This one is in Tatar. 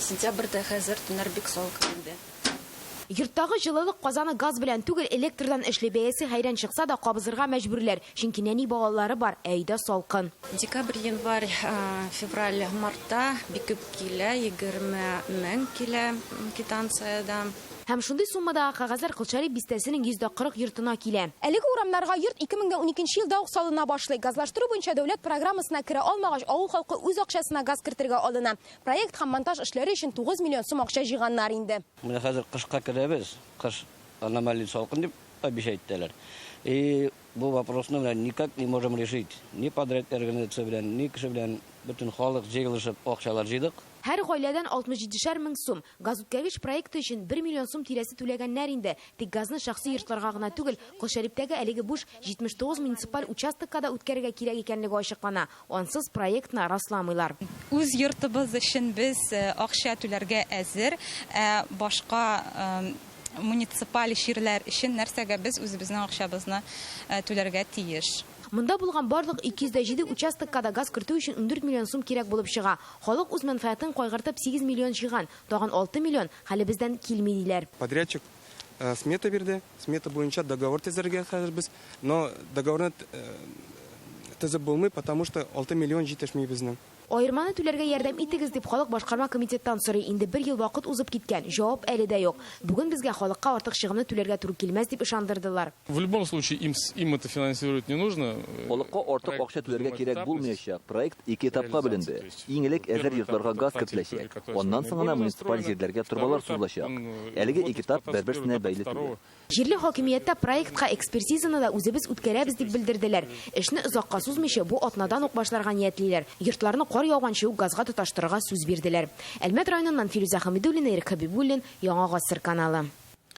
Сентябрьдә хәзер төннәр бик салкын инде. Йорттагы җылылык казаны газ белән түгел, электрдан эшли. Бәясе хәйран чыкса да, кабызырга мәҗбүрләр. Чөнки нәни балалары бар, ә өйдә салкын. Декабрь, январь, февраль, мартта бик күп килә, 20 мең килә квитанциядә. Һәм шундый суммадагы кәгазьләр Колшәрип бистәсенең 140 йортына килә. Әлеге урамнарга йорт 2012 елда ук салына башлый. Газлаштыру буенча дәүләт программасына керә алмагач, авыл халкы үз акчасына газ кертергә алына. Проект һәм монтаж эшләре өчен 9 миллион сум акча җыйганнар инде. Менә хәзер кышка керәбез, кыш аномалий салкын дип обещать итәләр. И бу вопросны менә никак не можем решить. Ни подряд организация белән, ни кеше белән бөтен халык җыелышып акчалар җыйдык. Һәр гаиләдән 67 шәр мең сум. Газүткәргеч проекты өчен бер миллион сум тирәсе түләгәннәр инде. Тик газны шәхси йортларга гына түгел, Колшәриптәге әлеге буш 79 муниципаль участокка да үткәрергә кирәк икәнлеге ачыклана. Ансыз проектны расламыйлар. Үз йортыбыз өчен без акча түләргә әзер, ә башка муниципаль җирләр өчен нәрсәгә без үзебезнең акчабызны түләргә тиеш? Монда булган барлык 207 участокка да газ кертү өчен 14 миллион сум кирәк булып чыга. Халык үз мәнфәгатен кайгыртып 8 миллион җыйган, тагын 6 миллион, хәлебездән килми, диләр. Подрядчик смета бирде, смета буенча договор төзергә хәзер без, но договорны төзеп булмый, потому что 6 миллион җитешми безнең. Аерманы түләргә ярдәм итегез, дип халык башкарма комитеттан сорый. Инде бер ел вакыт узып киткән, җавап әле дә юк. Бүген безгә халыкка артык чыгымны түләргә туры килмәс, дип ышандырдылар. В любом случае им им это финансировать не нужно. Халыкка артык акча түләргә кирәк булмаячак. Проект ике этапка бүленде. Иң элек әзер йортларга газ кертеләчәк. Аннан соң гына муниципаль җирләргә торбалар сузылачак. Әлеге ике этап бер-берсенә бәйле түгел. Җирле хакимияттә проектка экспертизаны да үзебез үткәрәбез дип белдерделәр. Эшне озакка сузмыйча, бу атнадан ук башларга ниятлиләр. Йортларны кар яуганчы ук газга тоташтырырга сүз бирделәр. Әлмәт районыннан Фирүзә Хәмидуллина, Ирек Хәбибуллин, Яңа Гасыр каналы.